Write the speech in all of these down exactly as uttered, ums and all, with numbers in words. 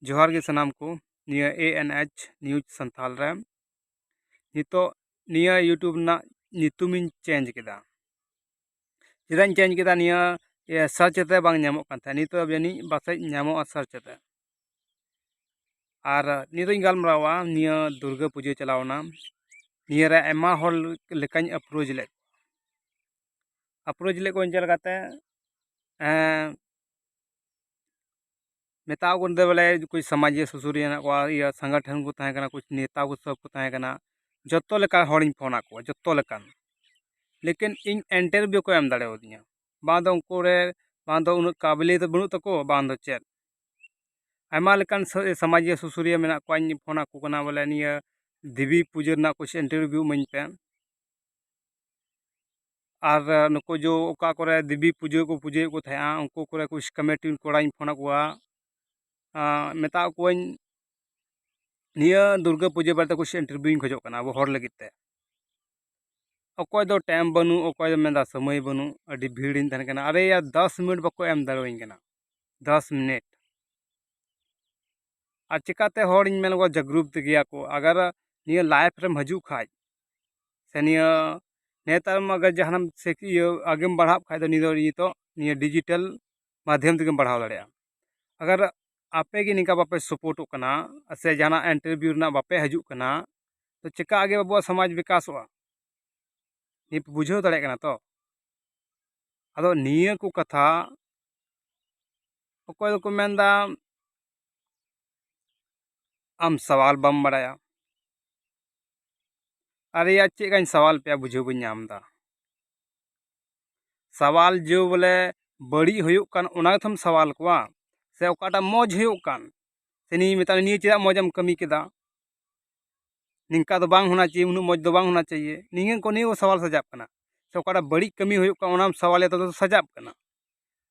ᱡᱚᱦᱟᱨ ᱜᱮ ᱥᱟᱱᱟᱢ ᱠᱚ, ᱱᱤᱭᱟᱹ A N H News Santal ᱨᱮ᱾ ᱱᱤᱛᱚᱜ ᱱᱤᱭᱟᱹ YouTube ᱨᱮᱱᱟᱜ ᱧᱩᱛᱩᱢᱤᱧ change ᱠᱮᱫᱟ᱾ ᱪᱮᱫᱟᱜ ᱤᱧ change ᱠᱮᱫᱟ? ᱱᱤᱭᱟᱹ, ᱤᱭᱟᱹ, search ᱛᱮ ᱵᱟᱝ ᱧᱟᱢᱚᱜ ᱠᱟᱱ ᱛᱟᱦᱮᱸᱫ᱾ ᱱᱤᱛᱚᱜ ᱡᱟᱹᱱᱤᱡ ᱯᱟᱥᱮᱡ ᱧᱟᱢᱚᱜᱼᱟ search ᱛᱮ᱾ ᱟᱨ ᱱᱤᱛᱚᱜ ᱤᱧ ᱜᱟᱞᱢᱟᱨᱟᱣᱟ, ᱱᱤᱭᱟᱹ ᱫᱩᱨᱜᱟᱹ ᱯᱩᱡᱟᱹ ᱪᱟᱞᱟᱣᱱᱟ, ᱱᱤᱭᱟᱹᱨᱮ ᱟᱭᱢᱟ ᱦᱚᱲ ᱞᱮᱠᱟᱧ approach ᱞᱮᱫ ᱠᱚᱣᱟ᱾ Approach ᱞᱮᱫ ᱠᱚᱣᱟᱧ ᱪᱮᱫ ᱞᱮᱠᱟᱛᱮ? ᱮᱸ, ᱢᱮᱛᱟᱣ ᱠᱚ ᱫᱚ ᱵᱚᱞᱮ ᱠᱩᱪ ᱥᱟᱢᱟᱡᱤᱠ ᱥᱩᱥᱩᱨᱤᱭᱟᱹ ᱦᱮᱱᱟᱜ ᱠᱚᱣᱟ, ᱤᱭᱟᱹ ᱥᱚᱝᱜᱚᱴᱷᱚᱱ ᱠᱚ ᱛᱟᱦᱮᱸ ᱠᱟᱱᱟ, ᱠᱩᱪ ᱱᱮᱛᱟ ᱠᱚ ᱥᱚᱵ ᱠᱚ ᱛᱟᱦᱮᱸ ᱠᱟᱱᱟ, ᱡᱚᱛᱚ ᱞᱮᱠᱟ ᱦᱚᱲᱤᱧ ᱯᱷᱳᱱ ᱟᱫ ᱠᱚᱣᱟ, ᱡᱚᱛᱚ ᱞᱮᱠᱟᱱ᱾ ᱞᱮᱠᱤᱱ ᱤᱧ interview ᱠᱚ ᱮᱢ ᱫᱟᱲᱮᱭᱟᱫᱤᱧᱟ᱾ ᱵᱟᱝ ᱫᱚ ᱩᱱᱠᱩ ᱨᱮ, ᱵᱟᱝ ᱫᱚ ᱩᱱᱟᱹᱜ ᱠᱟᱵᱤᱞᱤᱭᱟᱹᱛ ᱵᱟᱹᱱᱩᱜ ᱛᱟᱠᱚ, ᱵᱟᱝ ᱫᱚ ᱪᱮᱫ᱾ ᱟᱭᱢᱟ ᱞᱮᱠᱟᱱ ᱥᱟ-, ᱥᱟᱢᱟᱡᱤᱠ ᱥᱩᱥᱩᱨᱤᱭᱟᱹ ᱢᱮᱱᱟᱜ ᱠᱚᱣᱟ, ᱤᱧ ᱯᱷᱳᱱ ᱟᱠᱚ ᱠᱟᱱᱟ ᱵᱚᱞᱮ ᱱᱤᱭᱟᱹ ᱫᱮᱵᱤ ᱯᱩᱡᱟᱹ ᱨᱮᱱᱟᱜ ᱠᱩᱪ interview ᱤᱢᱟᱹᱧ ᱯᱮ᱾ ᱟᱨ ᱱᱩᱠᱩ ᱡᱚ ᱚᱠᱟ ᱠᱚᱨᱮ ᱫᱮᱵᱤ ᱯᱩᱡᱟᱹ ᱠᱚ ᱯᱩᱡᱟᱹᱭᱮᱫ ᱠᱚ ᱛᱟᱦᱮᱸᱜᱼᱟ, ᱩᱱᱠᱩ ᱠᱚᱨᱮ ᱠᱩᱪ committee ᱠᱚᱲᱟᱧ ᱯᱷᱳᱱ ᱟᱠᱚᱣᱟ, ᱟᱸ, ᱢᱮᱛᱟᱣ ᱠᱚᱣᱟᱧ, ᱱᱤᱭᱟᱹ ᱫᱩᱨᱜᱟᱹ ᱯᱩᱡᱟᱹ ᱵᱟᱨᱮᱛᱮ ᱠᱩᱪ interview ᱤᱧ ᱠᱷᱚᱡᱚᱜ ᱠᱟᱱᱟ ᱟᱵᱚ ᱦᱚᱲ ᱞᱟᱹᱜᱤᱫ ᱛᱮ᱾ ᱚᱠᱚᱭ ᱫᱚ time ᱵᱟᱹᱱᱩᱜ, ᱚᱠᱚᱭ ᱫᱚ ᱢᱮᱱᱫᱟ ᱥᱚᱢᱚᱭ ᱵᱟᱹᱱᱩᱜ, ᱟᱹᱰᱤ ᱵᱷᱤᱲᱤᱧ ᱛᱟᱦᱮᱱ ᱠᱟᱱᱟ᱾ ᱟᱨᱮ ᱭᱟ, ᱫᱚᱥ ᱢᱤᱱᱤᱴ ᱵᱟᱠᱚ ᱮᱢ ᱫᱟᱲᱮᱣᱟᱹᱧ ᱠᱟᱱᱟ, ᱫᱚᱥ ᱢᱤᱱᱤᱴ᱾ ᱟᱨ ᱪᱤᱠᱟᱛᱮ ᱦᱚᱲᱤᱧ ᱢᱮᱱ ᱠᱚᱣᱟ ᱡᱟᱜᱽᱨᱩᱠ ᱜᱮᱭᱟ ᱠᱚ? ᱟᱜᱟᱨ ᱱᱤᱭᱟᱹ live ᱨᱮᱢ ᱦᱤᱡᱩᱜ ᱠᱷᱟᱡ, ᱥᱮ ᱱᱤᱭᱟᱹ ᱱᱮᱛᱟᱨ ᱢᱟ ᱟᱜᱟᱨ ᱡᱟᱦᱟᱱᱟᱜ ᱥᱮ ᱤᱭᱟᱹ ᱟᱜᱮᱢ ᱵᱟᱲᱦᱟᱜ ᱠᱷᱟᱡ ᱫᱚ ᱱᱤᱭᱟᱹ ᱫᱚ ᱱᱤᱛᱚᱜ ᱱᱤᱭᱟᱹ digital ᱢᱟᱫᱷᱭᱚᱢ ᱛᱮᱜᱮᱢ ᱵᱟᱲᱦᱟᱣ ᱫᱟᱲᱮᱭᱟᱜᱼᱟ᱾ ᱟᱜᱟᱨ ᱟᱯᱮ ᱜᱮ ᱱᱤᱝᱠᱟ ᱵᱟᱯᱮ supportᱚᱜ ᱠᱟᱱᱟ, ᱥᱮ ᱡᱟᱦᱟᱱᱟᱜ interview ᱨᱮᱱᱟᱜ ᱵᱟᱯᱮ ᱦᱤᱡᱩᱜ ᱠᱟᱱᱟ, ᱛᱚ ᱪᱮᱠᱟ ᱟᱜᱮ ᱟᱵᱚᱣᱟᱜ ᱥᱚᱢᱟᱡᱽ ᱵᱤᱠᱟᱥᱚᱜᱼᱟ? ᱱᱤᱭᱟᱹ ᱯᱮ ᱵᱩᱡᱷᱟᱹᱣ ᱫᱟᱲᱮᱭᱟᱜ ᱠᱟᱱᱟ ᱛᱚ? ᱟᱫᱚ ᱱᱤᱭᱟᱹ ᱠᱚ ᱠᱟᱛᱷᱟ ᱚᱠᱚᱭ ᱫᱚᱠᱚ ᱢᱮᱱᱫᱟ, ᱟᱢ ᱥᱟᱣᱟᱞ ᱵᱟᱢ ᱵᱟᱲᱟᱭᱟ᱾ ᱟᱨᱮᱭᱟ, ᱪᱮᱫ ᱠᱟᱧ ᱥᱟᱣᱟᱞ ᱯᱮᱭᱟ, ᱵᱩᱡᱷᱟᱹᱣ ᱵᱟᱹᱧ ᱧᱟᱢ ᱮᱫᱟ᱾ ᱥᱟᱣᱟᱞ ᱡᱮ ᱵᱚᱞᱮ ᱵᱟᱹᱲᱤᱡ ᱦᱩᱭᱩᱜ ᱠᱟᱱ, ᱚᱱᱟ ᱜᱮᱛᱚᱢ ᱥᱟᱣᱟᱞ ᱠᱚᱣᱟ, ᱥᱮ ᱚᱠᱟᱴᱟᱜ ᱢᱚᱡᱽ ᱦᱩᱭᱩᱜ ᱠᱟᱱ, ᱥᱮ ᱱᱤᱭᱟᱹ ᱢᱮᱛᱟᱜ ᱢᱮ, ᱱᱤᱭᱟᱹ ᱪᱮᱫᱟᱜ ᱢᱚᱡᱽ ᱮᱢ ᱠᱟᱹᱢᱤ ᱠᱮᱫᱟ? ᱱᱤᱝᱠᱟ ᱫᱚ ᱵᱟᱝ ᱦᱳᱱᱟ ᱪᱟᱦᱤᱭᱮ, ᱩᱱᱟᱹᱜ ᱢᱚᱡᱽ ᱫᱚ ᱵᱟᱝ ᱦᱳᱱᱟ ᱪᱟᱦᱤᱭᱮ᱾ ᱱᱤᱭᱟᱹ ᱠᱚ, ᱱᱤᱭᱟᱹ ᱠᱚ ᱥᱟᱣᱟᱞ ᱥᱟᱡᱟᱜ ᱠᱟᱱᱟ᱾ ᱥᱮ ᱚᱠᱟᱴᱟᱜ ᱵᱟᱹᱲᱤᱡ ᱠᱟᱹᱢᱤ ᱦᱩᱭᱩᱜ ᱠᱟᱱᱟ, ᱚᱱᱟᱢ ᱥᱟᱣᱟᱞᱮᱫ ᱫᱚ ᱥᱟᱡᱟᱜ ᱠᱟᱱᱟ᱾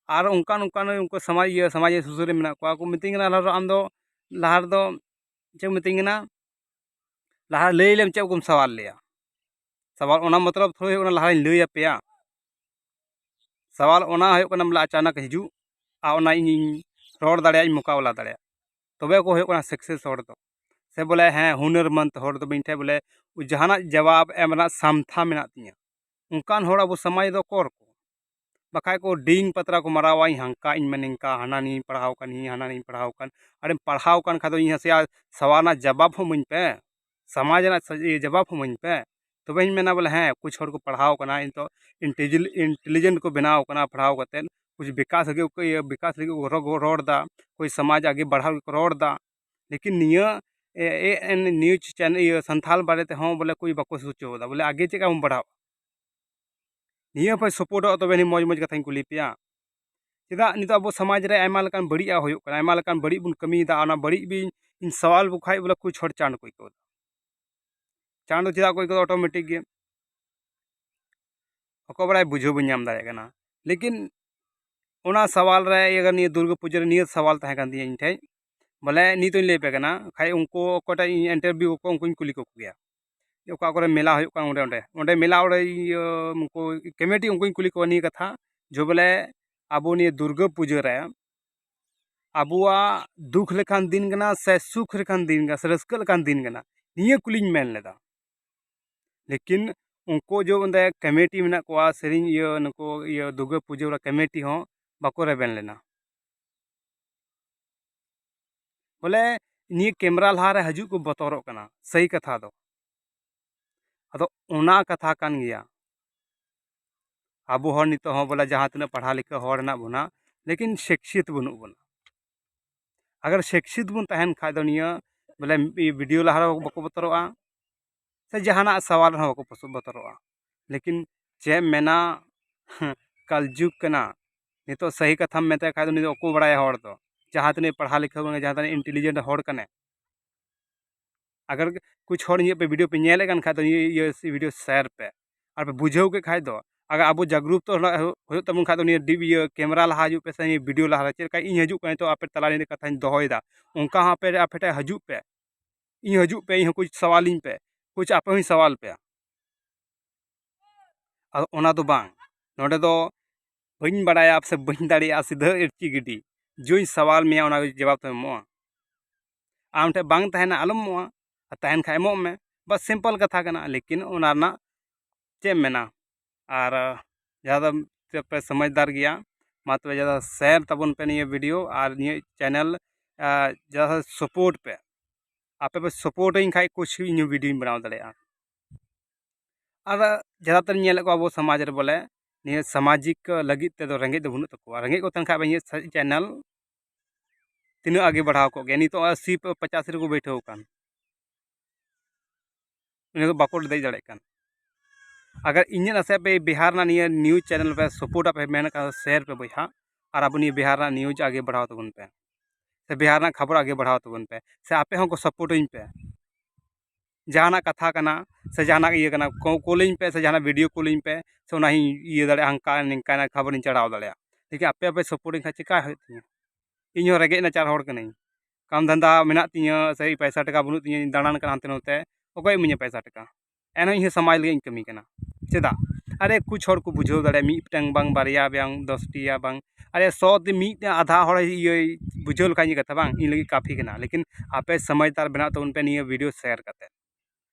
ᱟᱨ ᱚᱱᱠᱟᱱ, ᱚᱱᱠᱟᱱ ᱩᱱᱠᱩ ᱥᱚᱢᱟᱡᱽ, ᱤᱭᱟᱹ, ᱥᱚᱢᱟᱡᱽ ᱥᱩᱥᱟᱹᱨᱤᱭᱟᱹ ᱢᱮᱱᱟᱜ ᱠᱚᱣᱟ, ᱠᱚ ᱢᱤᱛᱟᱹᱧ ᱠᱟᱱᱟ, ᱞᱟᱦᱟ ᱨᱮ ᱟᱢ ᱫᱚ, ᱞᱟᱦᱟ ᱨᱮᱫᱚ ᱪᱮᱫ ᱠᱚ ᱢᱤᱛᱟᱹᱧ ᱠᱟᱱᱟ, ᱞᱟᱦᱟ ᱞᱟᱹᱭ ᱞᱮᱢ ᱪᱮᱫ ᱠᱚᱢ ᱥᱟᱣᱟᱞ ᱞᱮᱭᱟ? ᱥᱟᱣᱟᱞ ᱚᱱᱟ ᱢᱚᱛᱞᱚᱵ ᱛᱷᱚᱲᱟ ᱦᱩᱭᱩᱜ ᱠᱟᱱᱟ ᱞᱟᱦᱟᱧ ᱞᱟᱹᱭ ᱟᱯᱮᱭᱟ᱾ ᱥᱟᱣᱟᱞ ᱚᱱᱟ ᱦᱩᱭᱩᱜ ᱠᱟᱱᱟ ᱵᱚᱞᱮ ᱟᱪᱟᱱᱚᱠ ᱦᱤᱡᱩᱜ ᱟᱨ ᱚᱱᱟ ᱤᱧᱤᱧ ᱨᱚᱲ ᱫᱟᱲᱮᱭᱟᱜᱼᱟ, ᱤᱧ ᱢᱳᱠᱟᱵᱮᱞᱟ ᱫᱟᱲᱮᱭᱟᱜᱼᱟ᱾ ᱛᱚᱵᱮ ᱠᱚ ᱦᱩᱭᱩᱜ ᱠᱟᱱᱟ ᱥᱟᱠᱥᱮᱥ ᱦᱚᱲ ᱫᱚ᱾ ᱥᱮ ᱵᱚᱞᱮ, ᱦᱮᱸ, ᱦᱩᱱᱟᱹᱨᱢᱚᱱᱫ ᱦᱚᱲ ᱫᱚ ᱤᱧ ᱴᱷᱮᱱ ᱵᱚᱞᱮ ᱡᱟᱦᱟᱱᱟᱜ ᱡᱟᱵᱟᱵ ᱮᱢ ᱨᱮᱱᱟᱜ ᱥᱟᱢᱛᱷᱟ ᱢᱮᱱᱟᱜ ᱛᱤᱧᱟᱹ, ᱚᱱᱠᱟᱱ ᱦᱚᱲ ᱟᱵᱚ ᱥᱚᱢᱟᱡᱽ ᱫᱚ ᱚᱠᱚᱨ ᱠᱚ? ᱵᱟᱠᱷᱟᱡ ᱠᱚ ᱰᱤᱝ ᱯᱟᱛᱨᱟ ᱠᱚ ᱢᱟᱨᱟᱣᱟ, ᱤᱧ ᱦᱟᱱᱠᱟ, ᱤᱧ ᱢᱮ ᱱᱤᱝᱠᱟ, ᱦᱟᱱᱟ ᱱᱤᱭᱟᱹᱧ ᱯᱟᱲᱦᱟᱣ ᱠᱟᱱ, ᱤᱧ ᱦᱟᱱᱟ ᱱᱤᱭᱟᱹᱧ ᱯᱟᱲᱦᱟᱣ ᱠᱟᱱ᱾ ᱟᱨᱮᱢ ᱯᱟᱲᱦᱟᱣ ᱠᱟᱱ ᱠᱷᱟᱡ ᱫᱚ ᱤᱧ ᱱᱟᱥᱮᱭᱟᱜ ᱥᱟᱣᱟᱞ ᱨᱮᱱᱟᱜ ᱡᱟᱵᱟᱵ ᱦᱚᱸ ᱤᱢᱟᱹᱧ ᱯᱮ, ᱥᱚᱢᱟᱡᱽ ᱨᱮᱱᱟᱜ ᱥᱟ-, ᱤᱭᱟᱹ, ᱡᱟᱵᱟᱵ ᱦᱚᱸ ᱤᱢᱟᱹᱧ ᱯᱮ᱾ ᱛᱚᱵᱮᱧ ᱢᱮᱱᱟ ᱵᱚᱞᱮ, ᱦᱮᱸ, ᱠᱩᱪ ᱦᱚᱲ ᱠᱚ ᱯᱟᱲᱦᱟᱣ ᱠᱟᱱᱟ, ᱱᱤᱛᱚᱜ ᱤᱱᱴᱮᱞᱤᱡᱮᱱᱴ ᱠᱚ ᱵᱮᱱᱟᱣ ᱠᱟᱱᱟ ᱯᱟᱲᱦᱟᱣ ᱠᱟᱛᱮᱫ, ᱠᱩᱪ ᱵᱤᱠᱟᱥ ᱞᱟᱹᱜᱤᱫ ᱠᱚ, ᱤᱭᱟᱹ, ᱵᱤᱠᱟᱥ ᱞᱟᱹᱜᱤᱫ ᱠᱚ ᱨᱚ-, ᱨᱚᱲ ᱮᱫᱟ, ᱠᱩᱪ ᱥᱚᱢᱟᱡᱽ ᱟᱜᱮ ᱵᱟᱲᱦᱟᱣ ᱞᱟᱹᱜᱤᱫ ᱠᱚ ᱨᱚᱲ ᱮᱫᱟ᱾ ᱞᱮᱠᱤᱱ ᱱᱤᱭᱟᱹ, ᱮ, ᱮ ᱮᱱ ᱱᱤᱭᱩᱡᱽ ᱪᱮᱱᱮᱞ, ᱤᱭᱟᱹ, ᱥᱟᱱᱛᱷᱟᱞ ᱵᱟᱨᱮ ᱛᱮᱦᱚᱸ ᱵᱚᱞᱮ ᱠᱩᱪ ᱵᱟᱠᱚ ᱥᱚᱪᱚᱣ ᱮᱫᱟ, ᱵᱚᱞᱮ ᱟᱜᱮ ᱪᱮᱫ ᱞᱮᱠᱟ ᱵᱚᱱ ᱵᱟᱲᱦᱟᱣᱟ᱾ ᱱᱤᱭᱟᱹ ᱯᱮ ᱥᱟᱯᱳᱨᱴᱚᱜᱼᱟ, ᱛᱚᱵᱮ ᱱᱤᱭᱟᱹ ᱢᱚᱡᱽ ᱢᱚᱡᱽ ᱠᱟᱛᱷᱟᱧ ᱠᱩᱞᱤ ᱯᱮᱭᱟ᱾ ᱪᱮᱫᱟᱜ ᱱᱤᱛᱚᱜ ᱟᱵᱚ ᱥᱚᱢᱟᱡᱽ ᱨᱮ ᱟᱭᱢᱟ ᱞᱮᱠᱟᱱ ᱵᱟᱹᱲᱤᱡᱟᱜ ᱦᱩᱭᱩᱜ ᱠᱟᱱᱟ, ᱟᱭᱢᱟ ᱞᱮᱠᱟᱱ ᱵᱟᱹᱲᱤᱡ ᱵᱚᱱ ᱠᱟᱹᱢᱤᱭᱮᱫᱟ, ᱚᱱᱟ ᱵᱟᱹᱲᱤᱡ ᱵᱤᱱ, ᱤᱧ ᱥᱟᱣᱟᱞ ᱵᱚ ᱠᱷᱟᱡ ᱵᱚᱞᱮ ᱠᱩᱪ ᱦᱚᱲ ᱪᱟᱬ ᱠᱚ ᱟᱹᱭᱠᱟᱹᱣ ᱮᱫᱟ᱾ ᱪᱟᱬ ᱫᱚ ᱪᱮᱫᱟᱜ ᱠᱚ ᱟᱹᱭᱠᱟᱹᱣ ᱮᱫᱟ? ᱚᱴᱳᱢᱮᱴᱤᱠ ᱜᱮ᱾ ᱚᱠᱚᱭ ᱵᱟᱲᱟᱭ ᱵᱩᱡᱷᱟᱹᱣ ᱵᱟᱹᱧ ᱧᱟᱢ ᱫᱟᱲᱮᱭᱟᱜ ᱠᱟᱱᱟ᱾ ᱞᱮᱠᱤᱱ ᱚᱱᱟ ᱥᱟᱣᱟᱞ ᱨᱮ ᱤᱭᱟᱹ ᱱᱤᱭᱟᱹ ᱫᱩᱨᱜᱟᱹ ᱯᱩᱡᱟᱹ ᱨᱮ ᱱᱤᱭᱟᱹ ᱥᱟᱣᱟᱞ ᱛᱟᱦᱮᱸ ᱠᱟᱱ ᱛᱤᱧᱟᱹ ᱤᱧ ᱴᱷᱮᱡ, ᱵᱚᱞᱮ ᱱᱤᱛᱚᱧ ᱞᱟᱹᱭ ᱟᱯᱮ ᱠᱟᱱᱟ, ᱠᱷᱟᱡ ᱩᱱᱠᱩ ᱚᱠᱚᱭᱴᱟᱜ ᱤᱧ ᱤᱱᱴᱟᱨᱵᱷᱤᱭᱩ ᱠᱚ ᱩᱱᱠᱩᱧ ᱠᱩᱞᱤ ᱠᱚ ᱜᱮᱭᱟ᱾ ᱚᱠᱟ ᱠᱚᱨᱮ ᱢᱮᱞᱟ ᱦᱩᱭᱩᱜ ᱠᱟᱱᱟ, ᱚᱸᱰᱮ, ᱚᱸᱰᱮ, ᱚᱸᱰᱮ ᱢᱮᱞᱟ, ᱚᱸᱰᱮ ᱤᱭᱟᱹ, ᱩᱱᱠᱩ ᱠᱚᱢᱤᱴᱤ, ᱩᱱᱠᱩᱧ ᱠᱩᱞᱤ ᱠᱚᱣᱟ ᱱᱤᱭᱟᱹ ᱠᱟᱛᱷᱟ, ᱡᱮ ᱵᱚᱞᱮ ᱟᱵᱚ ᱱᱤᱭᱟᱹ ᱫᱩᱨᱜᱟᱹ ᱯᱩᱡᱟᱹ ᱨᱮ ᱟᱵᱚᱣᱟᱜ ᱫᱩᱠ ᱞᱮᱠᱟᱱ ᱫᱤᱱ ᱠᱟᱱᱟ ᱥᱮ ᱥᱩᱠ ᱞᱮᱠᱟᱱ ᱫᱤᱱ ᱠᱟᱱᱟ ᱥᱮ ᱨᱟᱹᱥᱠᱟᱹ ᱞᱮᱠᱟᱱ ᱫᱤᱱ ᱠᱟᱱᱟ, ᱱᱤᱭᱟᱹ ᱠᱩᱞᱤᱧ ᱢᱮᱱ ᱞᱮᱫᱟ᱾ ᱞᱮᱠᱤᱱ ᱩᱱᱠᱩ ᱡᱮ ᱚᱸᱰᱮ ᱠᱚᱢᱤᱴᱤ ᱢᱮᱱᱟᱜ ᱠᱚᱣᱟ, ᱥᱮᱨᱮᱧ ᱤᱭᱟᱹ, ᱱᱩᱠᱩ ᱤᱭᱟᱹ ᱫᱩᱨᱜᱟᱹ ᱯᱩᱡᱟᱹ ᱵᱟᱞᱟ ᱠᱚᱢᱤᱴᱤ ᱦᱚᱸ ᱵᱟᱠᱚ ᱨᱮᱵᱮᱱ ᱞᱮᱱᱟ᱾ ᱵᱚᱞᱮ ᱱᱤᱭᱟᱹ ᱠᱮᱢᱨᱟ ᱞᱟᱦᱟ ᱨᱮ ᱦᱤᱡᱩᱜ ᱠᱚ ᱵᱚᱛᱚᱨᱚᱜ ᱠᱟᱱᱟ, ᱥᱟᱹᱦᱤ ᱠᱟᱛᱷᱟ ᱫᱚ᱾ ᱟᱫᱚ ᱚᱱᱟ ᱠᱟᱛᱷᱟ ᱠᱟᱱ ᱜᱮᱭᱟ᱾ ᱟᱵᱚ ᱦᱚᱲ ᱱᱤᱛᱚᱜ ᱦᱚᱸ ᱵᱚᱞᱮ ᱡᱟᱦᱟᱸ ᱛᱤᱱᱟᱹᱜ ᱯᱟᱲᱦᱟᱣ ᱞᱮᱠᱷᱟ ᱦᱚᱲ ᱦᱮᱱᱟᱜ ᱵᱚᱱᱟ, ᱞᱮᱠᱤᱱ ᱥᱤᱠᱥᱤᱛ ᱵᱟᱹᱱᱩᱜ ᱵᱚᱱᱟ᱾ ᱟᱜᱟᱨ ᱥᱤᱠᱥᱤᱛ ᱵᱚᱱ ᱛᱟᱦᱮᱱ ᱠᱷᱟᱡ ᱫᱚ ᱱᱤᱭᱟᱹ ᱵᱚᱞᱮ ᱵᱷᱤᱰᱤᱭᱳ ᱞᱟᱦᱟ ᱨᱮ ᱵᱟᱠᱚ ᱵᱚᱛᱚᱨᱚᱜᱼᱟ, ᱥᱮ ᱡᱟᱦᱟᱱᱟᱜ ᱥᱟᱣᱟᱞ ᱨᱮᱦᱚᱸ ᱵᱟᱠᱚ ᱯᱚᱥ-, ᱵᱚᱛᱚᱨᱚᱜᱼᱟ᱾ ᱞᱮᱠᱤᱱ ᱪᱮᱫ ᱮᱢ ᱢᱮᱱᱟ, ᱠᱟᱞᱡᱩᱜᱽ ᱠᱟᱱᱟ᱾ ᱱᱤᱛᱚᱜ ᱥᱟᱹᱦᱤ ᱠᱟᱛᱷᱟᱢ ᱢᱮᱛᱟᱭ ᱠᱷᱟᱡ ᱫᱚ ᱩᱱᱤ ᱫᱚ ᱚᱠᱚᱭ ᱵᱟᱲᱟᱭᱟ ᱦᱚᱲ ᱫᱚ? ᱡᱟᱦᱟᱸ ᱛᱤᱱᱟᱹᱜ ᱯᱟᱲᱦᱟᱣ ᱞᱮᱠᱷᱟ ᱵᱚᱱᱟ, ᱡᱟᱦᱟᱸ ᱛᱤᱱᱟᱹᱜ ᱤᱱᱴᱮᱞᱤᱡᱮᱱᱴ ᱦᱚᱲ ᱠᱟᱱᱟᱭ᱾ ᱟᱜᱟᱨ ᱠᱩᱪ ᱦᱚᱲ ᱤᱧᱟᱹᱜ ᱯᱮ ᱵᱷᱤᱰᱤᱭᱳ ᱯᱮ ᱧᱮᱞᱮᱫ ᱠᱟᱱ ᱠᱷᱟᱡ ᱫᱚ ᱱᱤᱭᱟᱹ, ᱤᱭᱟᱹ ᱵᱷᱤᱰᱤᱭᱳ ᱥᱮᱭᱟᱨ ᱯᱮ᱾ ᱟᱨ ᱯᱮ ᱵᱩᱡᱷᱟᱹᱣ ᱠᱮᱫ ᱠᱷᱟᱡ ᱫᱚ, ᱟᱜᱟᱨ ᱟᱵᱚ ᱡᱟᱜᱽᱨᱩᱛᱚ ᱦᱩᱭᱩᱜ ᱛᱟᱵᱚᱱ ᱠᱷᱟᱡ ᱫᱚ ᱱᱤᱭᱟᱹ ᱰᱤ-, ᱤᱭᱟᱹ ᱠᱮᱢᱨᱟ ᱞᱟᱦᱟ ᱦᱤᱡᱩᱜ ᱯᱮ ᱥᱮ ᱱᱤᱭᱟᱹ ᱵᱷᱤᱰᱤᱭᱳ ᱞᱟᱦᱟ ᱨᱮ᱾ ᱪᱮᱫ ᱞᱮᱠᱟ ᱤᱧ ᱦᱤᱡᱩᱜ ᱠᱟᱱᱟ ᱱᱤᱛᱚᱜ ᱟᱯᱮ ᱛᱟᱞᱟ ᱨᱮ ᱠᱟᱛᱷᱟᱧ ᱫᱚᱦᱚᱭᱮᱫᱟ, ᱚᱱᱠᱟ ᱦᱚᱸ ᱟᱯᱮ, ᱟᱯᱮ ᱴᱷᱮᱡ ᱦᱤᱡᱩᱜ ᱯᱮ᱾ ᱤᱧ ᱦᱤᱡᱩᱜ ᱯᱮ, ᱤᱧ ᱦᱚᱸ ᱠᱩᱪ ᱥᱟᱣᱟᱞᱤᱧ ᱯᱮ, ᱠᱩᱪ ᱟᱯᱮ ᱦᱚᱸᱧ ᱥᱟᱣᱟᱞ ᱯᱮᱭᱟ᱾ ᱟᱫᱚ ᱚᱱᱟ ᱫᱚ ᱵᱟᱝ, ᱱᱚᱰᱮ ᱫᱚ ᱵᱟᱹᱧ ᱵᱟᱲᱟᱭᱟ ᱥᱮ ᱵᱟᱹᱧ ᱫᱟᱲᱮᱭᱟᱜᱼᱟ, ᱥᱤᱫᱷᱟᱹ ᱤᱨᱪᱤ ᱜᱤᱰᱤ᱾ ᱡᱚᱧ ᱥᱟᱣᱟᱞ ᱢᱮᱭᱟ, ᱚᱱᱟ ᱡᱚᱵᱟᱵ ᱛᱮᱢ ᱮᱢᱚᱜᱼᱟ᱾ ᱟᱢ ᱴᱷᱮᱱ ᱵᱟᱝ ᱛᱟᱦᱮᱱᱟ, ᱟᱞᱚᱢ ᱮᱢᱚᱜᱼᱟ, ᱟᱨ ᱛᱟᱦᱮᱱ ᱠᱷᱟᱱ ᱮᱢᱚᱜ ᱢᱮ᱾ ᱵᱟᱥ simple ᱠᱟᱛᱷᱟ ᱠᱟᱱᱟ, ᱞᱮᱠᱤᱱ ᱚᱱᱟ ᱨᱮᱱᱟᱜ ᱪᱮᱫ ᱮᱢ ᱢᱮᱱᱟ? ᱟᱨ ᱡᱟᱦᱟᱸ ᱫᱚ ᱯᱮ ᱥᱚᱢᱚᱡᱽᱫᱟᱨ ᱜᱮᱭᱟ, ᱢᱟ ᱛᱚᱵᱮ ᱡᱟᱦᱟᱸ ᱫᱚ share ᱛᱟᱵᱚᱱ ᱯᱮ ᱱᱤᱭᱟᱹ video ᱟᱨ ᱱᱤᱭᱟᱹ channel, ᱟᱨ ᱡᱟᱦᱟᱸ ᱫᱚ support ᱯᱮ᱾ ᱟᱯᱮ ᱯᱮ support ᱟᱹᱧ ᱠᱷᱟᱱ ᱠᱩᱪ ᱤᱧ ᱦᱚᱸ video ᱤᱧ ᱵᱮᱱᱟᱣ ᱫᱟᱲᱮᱭᱟᱜᱼᱟ᱾ ᱟᱨ ᱡᱟᱫᱟᱛᱟᱨ ᱧᱮᱞᱮᱫ ᱠᱚᱣᱟ ᱟᱵᱚ ᱥᱚᱢᱟᱡᱽ ᱨᱮ ᱵᱚᱞᱮ ᱱᱤᱭᱟᱹ ᱥᱟᱢᱟᱡᱤᱠ ᱞᱟᱹᱜᱤᱫ ᱛᱮᱫᱚ ᱨᱮᱸᱜᱮᱡ ᱫᱚ ᱵᱟᱹᱱᱩᱜ ᱛᱟᱠᱚᱣᱟ᱾ ᱨᱮᱸᱜᱮᱡ ᱠᱚ ᱛᱟᱦᱮᱱ ᱠᱷᱟᱱ ᱤᱧᱟᱹᱜ channel ᱛᱤᱱᱟᱹᱜ ᱟᱜᱮ ᱵᱟᱲᱦᱟᱣ ᱠᱚᱜ ᱜᱮᱭᱟ᱾ ᱱᱤᱛᱚᱜ ᱟᱥᱤ ᱯᱚᱪᱟᱥ ᱨᱮᱠᱚ ᱵᱟᱹᱭᱴᱷᱟᱹᱣ ᱟᱠᱟᱱ, ᱩᱱᱤ ᱫᱚ ᱵᱟᱠᱚ ᱫᱮᱡ ᱫᱟᱲᱮᱭᱟᱜ ᱠᱟᱱ᱾ ᱟᱜᱟᱨ ᱤᱧᱟᱹᱜ ᱱᱟᱥᱮ ᱯᱮ ᱵᱤᱦᱟᱨ ᱨᱮᱱᱟᱜ ᱱᱤᱭᱟᱹ news channel ᱯᱮ support ᱟᱯᱮ ᱢᱮᱱ ᱠᱟᱱᱟ, share ᱯᱮ ᱵᱚᱭᱦᱟ, ᱟᱨ ᱟᱵᱚ ᱱᱤᱭᱟᱹ ᱵᱤᱦᱟᱨ ᱨᱮᱱᱟᱜ news ᱟᱜᱮ ᱵᱟᱲᱦᱟᱣ ᱛᱟᱵᱚᱱ ᱯᱮ, ᱥᱮ ᱵᱤᱦᱟᱨ ᱨᱮᱱᱟᱜ ᱠᱷᱚᱵᱚᱨ ᱟᱜᱮ ᱵᱟᱲᱦᱟᱣ ᱛᱟᱵᱚᱱ ᱯᱮ, ᱥᱮ ᱟᱯᱮ ᱦᱚᱸᱠᱚ support ᱟᱹᱧ ᱯᱮ᱾ ᱡᱟᱦᱟᱱᱟᱜ ᱠᱟᱛᱷᱟ ᱠᱟᱱᱟ ᱥᱮ ᱡᱟᱦᱟᱱᱟᱜ ᱤᱭᱟᱹ ᱠᱟᱱᱟ, ᱠᱚ-, ᱠᱩᱞᱤᱧ ᱯᱮ, ᱥᱮ ᱡᱟᱦᱟᱱᱟᱜ video ᱠᱩᱞᱤᱧ ᱯᱮ, ᱥᱮ ᱚᱱᱟ ᱦᱚᱸᱧ ᱤᱭᱟᱹ ᱫᱟᱲᱮᱭᱟᱜᱼᱟ, ᱦᱟᱱᱠᱟ ᱱᱤᱝᱠᱟᱱᱟᱜ ᱠᱷᱚᱵᱚᱨᱤᱧ ᱪᱟᱲᱦᱟᱣ ᱫᱟᱲᱮᱭᱟᱜᱼᱟ᱾ ᱞᱮᱠᱤᱱ ᱟᱯᱮ ᱵᱟᱯᱮ support ᱟᱹᱧ ᱠᱷᱟᱱ ᱪᱮᱠᱟ ᱦᱩᱭᱩᱜ ᱛᱤᱧᱟᱹ? ᱤᱧ ᱦᱚᱸ ᱨᱮᱸᱜᱮᱡ ᱱᱟᱪᱟᱨ ᱦᱚᱲ ᱠᱟᱹᱱᱟᱹᱧ, ᱠᱟᱢ ᱫᱷᱟᱱᱫᱟ ᱢᱮᱱᱟᱜ ᱛᱤᱧᱟᱹ, ᱥᱮ ᱯᱚᱭᱥᱟ ᱴᱟᱠᱟ ᱵᱟᱹᱱᱩᱜ ᱛᱤᱧᱟᱹ, ᱤᱧ ᱫᱟᱬᱟᱱ ᱠᱟᱱᱟ ᱦᱟᱱᱛᱮ ᱱᱚᱛᱮ, ᱚᱠᱚᱭ ᱤᱢᱟᱹᱧᱟ ᱯᱚᱭᱥᱟ ᱴᱟᱠᱟ? ᱮᱱᱦᱚᱸ ᱤᱧ ᱦᱚᱸ ᱥᱚᱢᱟᱡᱽ ᱞᱟᱹᱜᱤᱫ ᱤᱧ ᱠᱟᱹᱢᱤ ᱠᱟᱱᱟ᱾ ᱪᱮᱫᱟᱜ? ᱟᱨᱮ ᱠᱩᱪ ᱦᱚᱲ ᱠᱚ ᱵᱩᱡᱷᱟᱹᱣ ᱫᱟᱲᱮᱭᱟᱜᱼᱟ, ᱢᱤᱫᱴᱟᱝ ᱵᱟᱝ ᱵᱟᱨᱭᱟ ᱵᱟᱝ ᱫᱚᱥᱴᱤ ᱭᱟ ᱵᱟᱝ, ᱟᱨᱮ ᱥᱚ ᱛᱮ ᱢᱤᱫᱴᱟᱝ ᱟᱫᱷᱟ ᱦᱚᱲ ᱤᱭᱟᱹᱭ ᱵᱩᱡᱷᱟᱹᱣ ᱞᱮᱠᱷᱟᱱ ᱤᱧᱟᱹᱜ ᱠᱟᱛᱷᱟ ᱵᱟᱝ, ᱤᱧ ᱞᱟᱹᱜᱤᱫ ᱠᱟᱯᱷᱤ ᱠᱟᱱᱟ᱾ ᱞᱮᱠᱤᱱ ᱟᱯᱮ ᱥᱚᱢᱟᱡᱽᱫᱟᱨ ᱵᱮᱱᱟᱜ ᱛᱟᱵᱚᱱ ᱯᱮ ᱱᱤᱭᱟᱹ video share ᱠᱟᱛᱮ,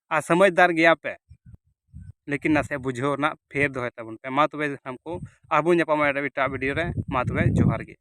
ᱟᱨ ᱥᱚᱢᱟᱡᱽᱫᱟᱨ ᱜᱮᱭᱟ ᱯᱮ, ᱞᱮᱠᱤᱱ ᱱᱟᱥᱮ ᱵᱩᱡᱷᱟᱹᱣ ᱨᱮᱱᱟᱜ ᱯᱷᱮᱨ ᱫᱚᱦᱚᱭ ᱛᱟᱵᱚᱱ ᱯᱮ᱾ ᱢᱟ ᱛᱚᱵᱮ ᱥᱟᱱᱟᱢ ᱠᱚ ᱟᱨᱵᱚᱱ ᱧᱟᱯᱟᱢᱟ ᱮᱴᱟᱜ, ᱮᱴᱟᱜ video ᱨᱮ᱾ ᱢᱟ ᱛᱚᱵᱮ ᱡᱚᱦᱟᱨ ᱜᱮ᱾